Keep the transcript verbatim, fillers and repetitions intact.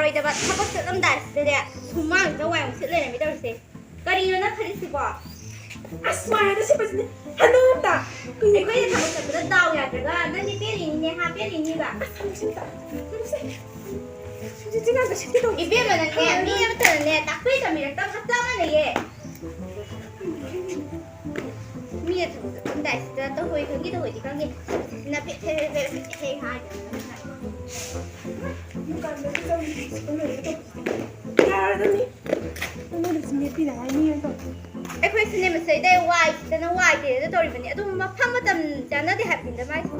ꯂꯣꯏꯗꯕ ꯊꯕꯛ ꯆꯠꯂꯝꯗꯥꯏꯁꯤꯗꯅꯦ ꯁꯨꯃꯥꯡꯁꯤꯗ ꯋꯥꯏ ꯑꯃꯨꯛ ꯁꯤꯠ ꯂꯩꯔꯝꯃꯤ ꯇꯧꯔꯤꯁꯦ꯫ ꯀꯔꯤꯅꯣ ꯅꯪ ꯈꯜꯂꯤꯁꯤꯕꯣ? ꯑꯁ ꯃꯥꯏꯗ ꯁꯤꯠꯄꯁꯤꯅꯦ ꯍꯟꯗꯣꯛ ꯑꯝꯇ꯫ ꯑꯩꯈꯣꯏꯅ ꯊꯕꯛ ꯆꯠꯄꯗ ꯗꯥꯎ ꯌꯥꯗ꯭ꯔꯒ ꯅꯪꯗꯤ ꯄꯦꯜꯂꯤꯅꯤꯅꯦ ꯍꯥ, ꯄꯦꯜꯂꯤꯅꯤꯕ꯫ ꯑꯁ ꯍꯟꯗꯣꯛꯁꯤ ꯑꯝꯇ꯫ ꯍꯟꯗꯣꯛꯁꯤ꯫ ꯍꯧꯖꯤꯛꯇꯤ ꯅꯪꯒ ꯁꯤꯠꯀꯦ ꯇꯧꯕ꯫ ꯏꯕꯦꯝꯃ ꯅꯪꯅꯦ ꯃꯤ ꯑꯃꯠꯇꯅꯅꯦ ꯇꯥꯛꯄꯤ ꯇꯝꯕꯤꯔꯛꯇꯕ ꯍꯞꯇꯥ ꯑꯃ ꯂꯩꯌꯦ꯫ ꯃꯤꯅ ꯊꯕꯛ ꯆꯠꯂꯝꯗꯥꯏꯁꯤꯗ ꯇꯧꯍꯣꯏ ꯈꯪꯒꯤ ꯇꯧꯍꯣꯏꯗꯤ ꯈꯪꯒꯤ ꯅꯄꯦꯠ ꯐꯦ ꯐꯦ ꯐꯦ ꯐꯦ ꯐꯦ ꯍꯥꯏꯗꯅ꯫ ꯗꯨꯀꯥꯟꯗ ꯆꯪꯉꯤꯁꯤ ꯂꯣꯏꯔꯦ ꯇꯧꯕꯁꯦ꯫ ꯌꯥꯔꯗꯕꯅꯤ꯫ ꯅꯪꯉꯣꯟꯗꯁꯨ ꯅꯦꯠꯄꯤꯅꯉꯥꯏ ꯃꯤ ꯑꯃ ꯇꯧ꯫ ꯑꯩꯈꯣꯏꯁꯨꯅꯦ ꯃꯁꯩꯗ ꯋꯥꯏ ꯁꯤꯗꯅ ꯋꯥꯏ ꯇꯦꯔꯦꯗ ꯇꯧꯔꯤꯕꯅꯤ꯫ ꯑꯗꯨꯝ ꯃꯐꯝ ꯃꯇꯝ ꯆꯥꯅꯗꯦ ꯍꯥꯏꯕꯅꯤꯗ ꯃꯥꯏꯁꯦ꯫